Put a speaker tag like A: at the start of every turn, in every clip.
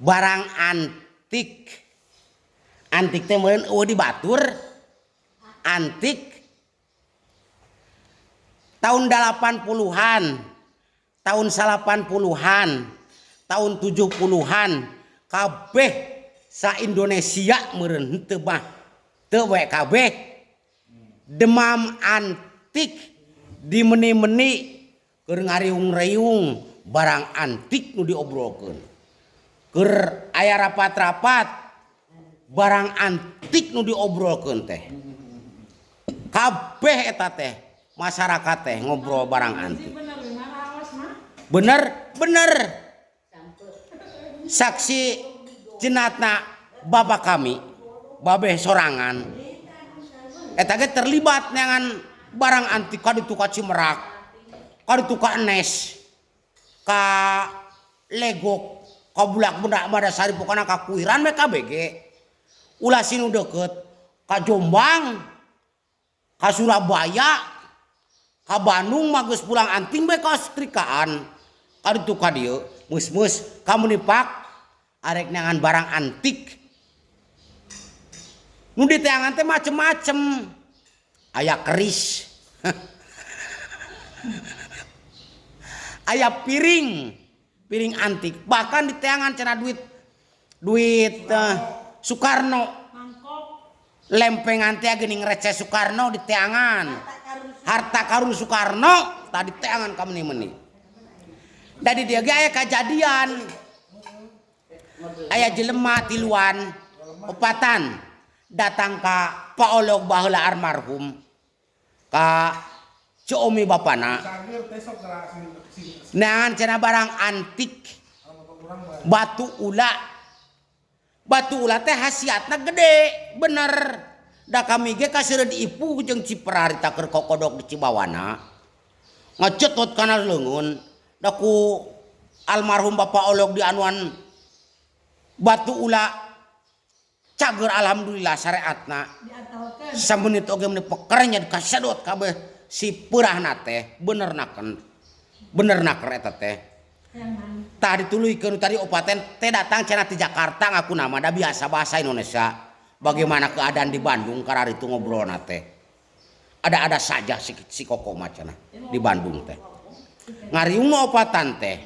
A: Barang antik. Antik teh meureun eueuh di batur. Antik tahun 80-an, tahun 80-an, tahun 70-an kabeh sa Indonesia meureun henteu mah teu we kabeh demam antik di meni-meni keur ngariung-riung barang antik nu diobrolkeun. Keur aya rapat-rapat barang antik nu diobrolkeun teh. Kabeh eta teh masyarakat teh ngobrol barang antik. Bener bener. Saksi cenatna bapak kami babeh sorangan eta ge terlibat neangan barang antik ka ditu ka Cimerak ka ditu ka Enes ka Legok ka Bulak Benda Madasari pokona ka Kuiran we kabeh ge ulah sinu deukeut ka Jombang ka Surabaya ka Bandung mah geus pulang anting bae ka setrikaan ka ditu ka dieu meus-meus ka Munipak arek neangan barang antik nu diteangan teh macem-macem aya keris aya piring piring antik bahkan diteangan cenah duit duit Soekarno lempengan teh geuning receh Soekarno diteangan harta karun Soekarno tadi teangan ka meni-meni da di dieu ge aya kajadian aya jelema tiluan opatan datang ka Pak Olog baheula almarhum ka Ceu Omi bapana neangan cenah barang antik batu ula batu ula teh khasiatna gede bener da kami ge kaseureun ipuh jeung Cipra harita keur kokodok di Cibawana ngacetot kana leungeun da ku almarhum Bapak Olog di anuan batu ula cager alhamdulillah syariatna samenit oge meni pekernya dikasedot kabeh si peurahna teh bener naken bener naker eta teh tah dituluykeun tadi opaten teh datang cenah ti Jakarta ngaku nama da biasa bahasa Indonesia bagaimana keadaan di Bandung kararitu ngobrolna teh ada-ada saja si koko mah cenah di Bandung teh ngariung nu opatan teh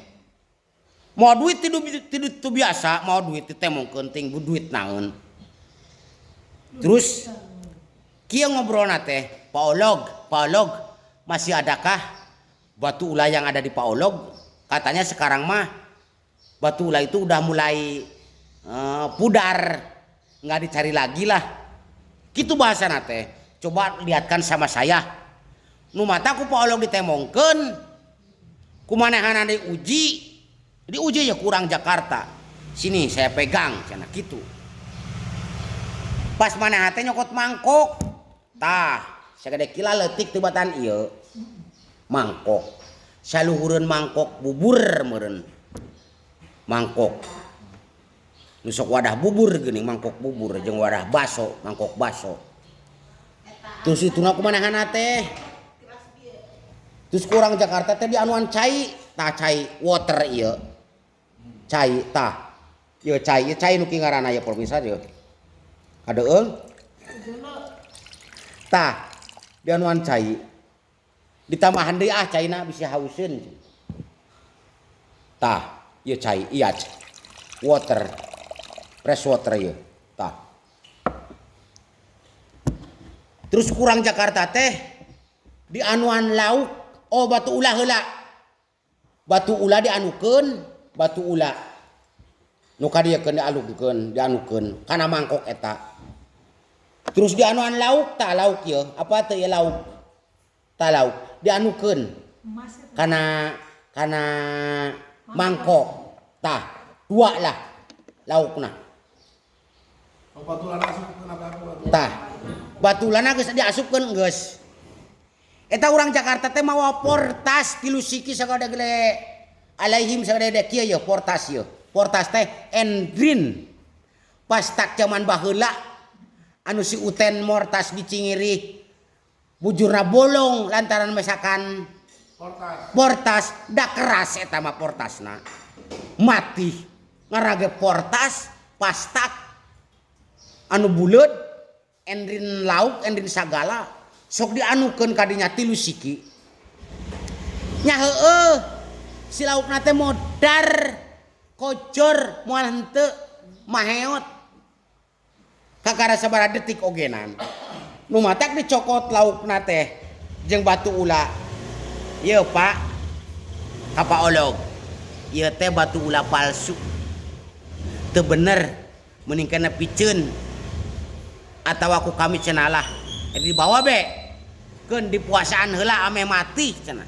A: mau duit tidu tu biasa mau duit ditemongkeun ting duit naon terus kieu ngobrolna teh Pak Olog Pak Olog masih adakah batu ula yang ada di Pak Olog katanya sekarang mah batu ula itu udah mulai pudar nggak dicari lagi lah gitu bahasana teh coba lihatkan sama saya nu mata ku Pak Olog ditemongkeun ku manehana diuji diuji ya kurang Jakarta sini saya pegang cenah kitu pas manehna teh nyokot mangkok tah sagede kila leutik teu batan ieu mangkok saluhureun mangkok bubur meureun mangkok nu sok wadah bubur geuning mangkok bubur jeung wadah baso mangkok baso terus ituna ku manehna teh terus kurang Jakarta teh di anuan cai tah cai water ieu cai tah ieu cai ieu cai nu ki ngaranna ieu pemirsa ieu kadeung tah di anuan cai ditambahan deui ah caina bisi hauseun tah ieu cai iya water fresh water ieu tah terus kurang Jakarta teh di anuan lauk oh batu ula heula batu ula dianukeun batu ula nu ka dieu keun dialungkeun dianukeun kana mangkok eta terus di anuan lauk tah lauk ieu apa teh ieu lauk tah lauk dianukeun kana kana mangkok tah dua lah laukna tah batulana geus diasupkeun geus eta urang Jakarta teh mawa portas tilu siki sagede gede alaihim sagede gede kieu yeuh portas yeuh portas teh endrin pas tak zaman baheula anu si Uten mortas di Cingirih bujurna bolong lantaran mesakan portas da keras eta mah portasna mati. Ngarage portas, pastak anu buleud, endrin lauk, endrin sagala sok dianukeun kadinya 3 siki. Nya heueuh si laukna teh modar kojor moal henteu maheot. Kakara sabaraha detik ogenan. Nu matak dicokot laukna teh jeung batu ula. Ieu Pak, ka Pak Olog. Ieu teh batu ula palsu. Teu bener mending kana piceun atawa ku kami cenalah. Dibawa be keun dipuasaan heula ame mati cenah.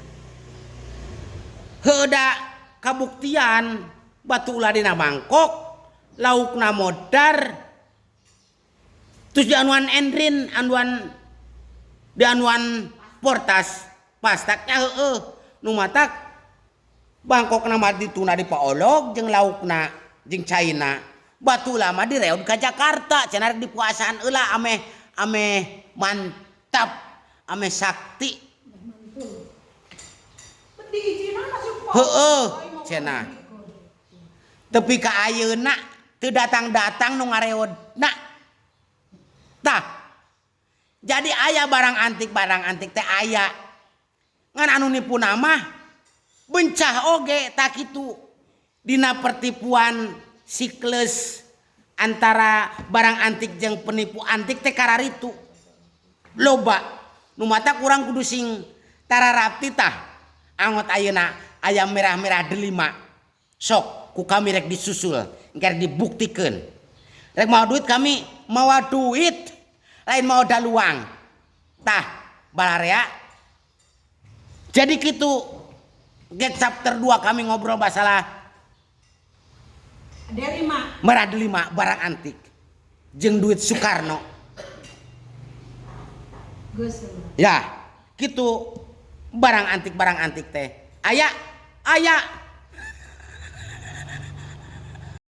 A: Heueuh da kabuktian batu ula dina mangkok, laukna modar, terus dianuan endrin, anuan dianuan portas, pastaknya heueuh nu matak bangkokna mah dituna di Paolog jeung laukna jeung caina. Batu ula mah direod ka Jakarta cenah rek dipuasaan heula ameh ameh mantap, ameh sakti. Heueuh cenah. Tepi ka ayeuna teu datang-datang nu ngareodna. Tah. Jadi aya barang antik teh aya. Ngan anu nipuna mah bencah oge tak kitu. Dina pertipuan siklus antara barang antik jeung penipu antik teh kararitu. Loba nu mata kurang kudu sing tararapti tah. Angot ayeuna ayam merah-merah delima. Sok ku kami rek disusul, engke rek dibuktikeun. Rek mawa duit kami mawa duit, lain mawa daluang. Tah, balarea. Jadi kitu get chapter 2 kami ngobrol masalah
B: Delima.
A: Merah delima barang antik. Jeung duit Soekarno.
B: Geus.
A: Ya, kitu barang antik-barang antik teh. Aya, aya.